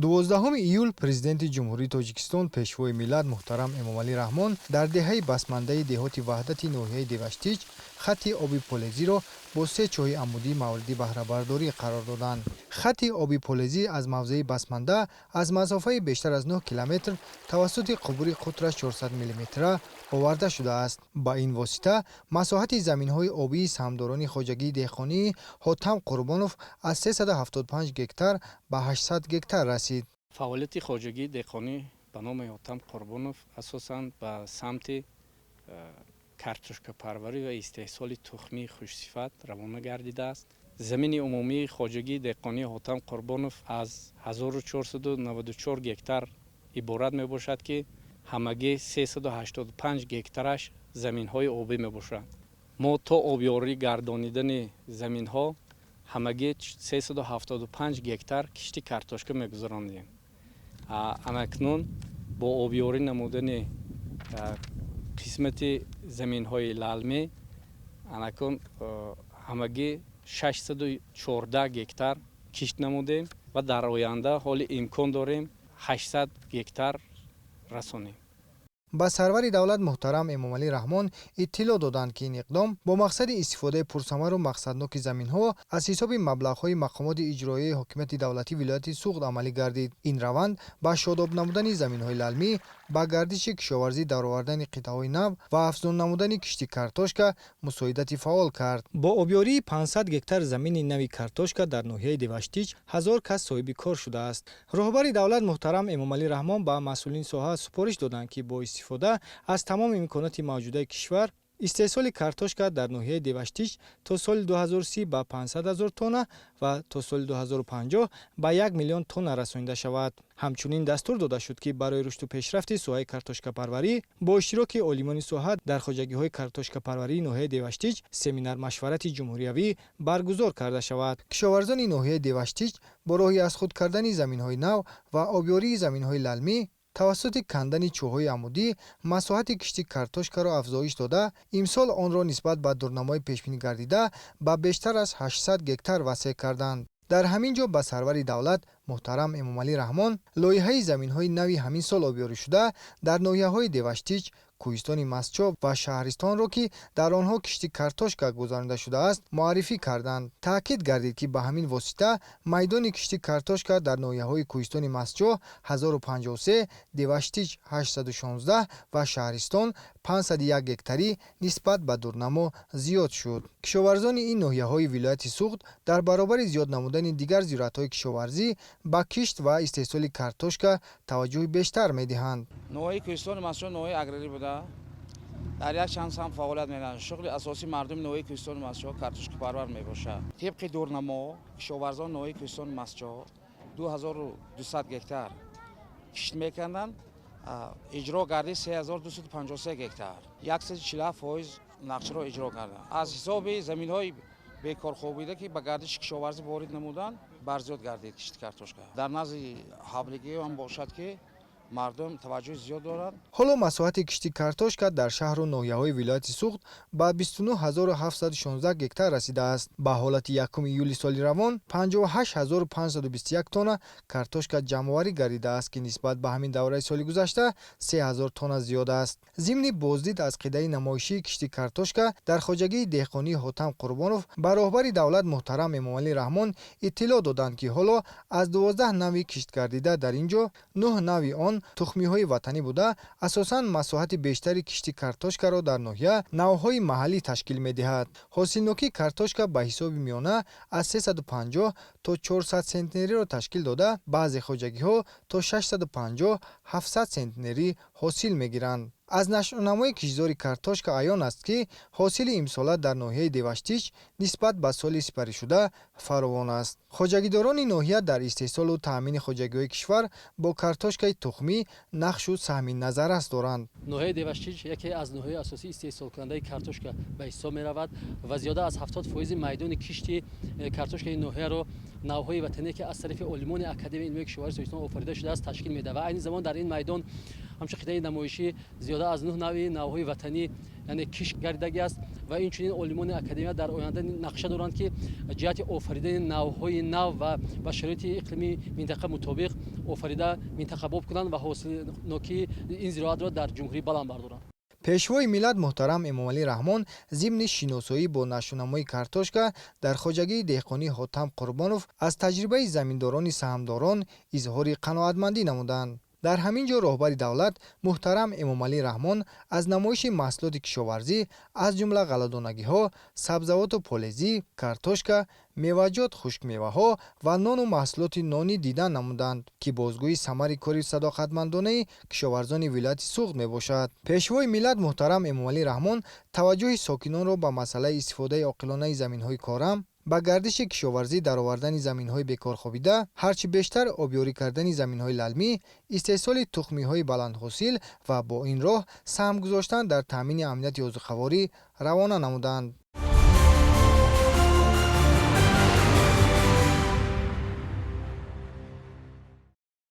12 июл Президенти Ҷумҳурии Тоҷикистон, Пешвои миллат муҳтарам Эмомалӣ Раҳмон дар деҳаи Басмандаи деҳоти Ваҳдати ноҳияи Деваштич хатти оби полезиро бо се чоҳи амудӣ мавриди баҳрабардорӣ қарор доданд. Хатти оби полезӣ аз мавзеи Басманда аз масофаи бештар аз 9 километр тавассути қубури қутраш 400 миллиметра оварда шудааст. Ба ин восита масоҳати заминҳои обии саҳмдорони хоҷагии деҳқонии Ҳотам Қурбонов аз 375 гектар ба 800 гектар расид. Фаъолияти хоҷагии деҳқонӣ ба номи Ҳотам Қурбонов асосан ба самти картошкапарварӣ ва истеҳсоли тухмии хушсифат равона гардидааст. Замини умумии хоҷагии деҳқонии Ҳотам Қурбонов аз 1494 гектар иборат мебошад, ки ҳамагӣ 385 гектараш заминҳои обӣ мебошад. Мо то обёрӣ гардонидани заминҳо ҳамагӣ 375 гектар кишти картошка мегузаронидем. Анакнун бо обёрӣ намудани қисмати заминҳои лалмӣ анакун ҳамагӣ 614 гектар кишт намудем ва дар оянда ҳоли имкон дорем 800 гектар расонем. Ба сарвари давлат муҳтарам Эмомалӣ Раҳмон иттилоъ доданд, ки ин иқдом бо мақсади истифодаи пурсамару мақсадноки заминҳо аз ҳисоби маблағҳои мақомоти иҷроияи ҳокимияти давлатии вилояти Суғд амалӣ гардид. Ин раванд ба шодоб намудани заминҳои лалмӣ, ба гардиши кишоварзӣ даровардани қитъаҳои нав ва афзун намудани кишти картошка мусоидати фаъол кард. Бо обёрии 500 гектар замини нави картошка дар ноҳияи Деваштич 1000 кас соҳиби кор шудааст. Роҳбари давлат муҳтарам Эмомалӣ Раҳмон ба масъулини соҳа супориш доданд, ки бо истифода аз тамоми имконоти мавҷудаи кишвар истеҳсоли картошка дар ноҳияи Деваштич то соли 2030 ба 500 ҳазор тонна ва то соли 2050 ба 1 миллион тонна расонида шавад. Ҳамчунин дастур дода шуд, ки барои рушду пешрафти соҳаи картошкапарварӣ бо иштироки олимони соҳа дар хоҷагиҳои картошкапарварии ноҳияи Деваштич семинар машварати ҷумҳуриявӣ баргузор карда шавад. Кишоварзони ноҳияи Деваштич бо роҳи аз худ кардани заминҳои нав ва обёрии заминҳои лалмӣ тавассути кандани чоҳҳои амудӣ масоҳати кишти картошкаро афзоиш дода, имсол онро нисбат ба дурнамои пешбинӣ гардида ба бештар аз 800 гектар васеъ карданд. Дар ҳамин ҷо ба сарвари давлат муҳтарам Эмомалӣ Раҳмон лоиҳаи заминҳои нави ҳамин сол обёрӣшуда дар ноҳияҳои Деваштич, Кӯҳистони Мастчоҳ ва Шаҳристонро, ки дар онҳо кишти картошка гузаронида шудааст, муаррифӣ карданд. Таъкид гардид, ки ба ҳамин восита майдони кишти картошка дар ноҳияҳои Кӯҳистони Мастчоҳ 1053, Деваштич 816 ва Шаҳристон 501 гектарӣ нисбат ба дурнамо зиёд шуд. Кишоварзони ин ноҳияҳои вилояти Суғд дар баробари зиёд намудани дигар зироатҳои кишоварзӣ ба кишт ва истеҳсоли картошка таваҷҷӯҳи бештар медиҳанд. Ноҳияи Кӯҳистони Мастчоҳ ноҳияи аграрӣ буда, дар як чанд самт фаъолият менамояд. Шуғли асосии мардуми ноҳияи Кӯҳистони Мастчоҳ картошкапарвар мебошад. Тибқи дурнамо кишоварзони ноҳияи Кӯҳистони Мастчоҳ 2200 гектар кишт мекарданд, иҷро гардид 3253 гектар, 147% нақшаро иҷро карданд. Аз ҳисоби заминҳои бекорхобида, ки ба гардиши кишоварзӣ ворид намуданд, барзиёд гардид кишти картошка. Дар назди ҳавлигиҳо ҳам бошад, ки мардум таваҷҷӯҳи зиёд доранд. Ҳоло масоҳати кишти картошка дар шаҳру ноҳияҳои вилояти Суғд ба 29 716 гектар расидааст. Ба ҳолати 1 июли соли равон 58 521 тонна картошка ҷамъоварӣ гардидааст, ки нисбат ба ҳамин давраи соли гузашта 3000 тонна зиёд аст. Зимни боздид аз қитъаи намоишии кишти картошка дар хоҷагии деҳқонии Ҳотам Қурбонов ба роҳбари давлат муҳтарам Эмомалӣ Раҳмон иттилоъ доданд, ки ҳоло аз 12 навъи киштгардида дар ин ҷо нӯҳ навъи он тухмиҳои ватанӣ буда, асосан масоҳати бештари кишти картошкаро дар ноҳия навъҳои маҳаллӣ ташкил медиҳад. Ҳосилнокии картошка ба ҳисоби миёна аз 350 то 400 сентнериро ташкил дода, баъзе хоҷагиҳо то 650-700 сентнерӣ ҳосил мегиранд. Аз нашъунамои киштзори картошка аён аст, ки ҳосили имсола дар ноҳияи Деваштич нисбат ба соли сипаришуда фаровон аст. Хоҷагидорони ноҳия дар истеҳсолу таъмини хоҷагиҳои кишвар бо картошкаи тухмӣ нақшу саҳми назаррас доранд. Ноҳияи Деваштич яке аз ноҳияи асосии истеҳсолкунандаи картошка ба ҳисоб меравад ва зиёда аз 70% майдони кишти картошкаи ноҳияро навъҳои ватание, ки аз тарафи олимони Академияи илмии кишоварзии Тоҷикистон офарида шудааст, ташкил медиҳад. Ва айни замон дар ин майдон ҳамчун қитъаи намоишӣ зиёда аз нӯҳ навъи навъҳои ватанӣ, яъне кишт гардидагӣ аст. Ва инчунин олимони академия дар оянда нақша доранд, ки ҷиҳати офаридани навъҳои нав ва ба шароити иқлимии минтақа мутобиқ офарида, минтақабоб кунанд ва ҳосилнокии ин зироатро дар ҷумҳурӣ баланд бардоранд. Пешвои миллат муҳтарам Эмомалӣ Раҳмон зимни шиносоӣ бо нашъунамои картошка дар хоҷагии деҳқонии Ҳотам Қурбонов аз таҷрибаи заминдорони саҳмдорон изҳори қаноатмандӣ намуданд. Дар ҳамин ҷо роҳбари давлат муҳтарам Эмомалӣ Раҳмон аз намоиши маҳсулоти кишоварзӣ, аз ҷумла ғалладонагиҳо, сабзавоту полезӣ, картошка, меваҷот, хушкмеваҳо ва нону маҳсулоти нонӣ дидан намуданд, ки бозгӯи самари кори садоқатмандонаи кишоварзони вилояти Суғд мебошад. Пешвои миллат муҳтарам Эмомалӣ Раҳмон таваҷҷӯҳи сокинонро ба масъалаи истифодаи оқилонаи заминҳои корам, ба гардиши кишоварзӣ даровардани заминҳои бекорхобида, ҳарчи бештар обёрӣ кардани заминҳои лалмӣ, истеҳсоли тухмиҳои баландҳосил ва бо ин роҳ саҳм гузоштан дар таъмини амнияти озуқаворӣ равона намуданд.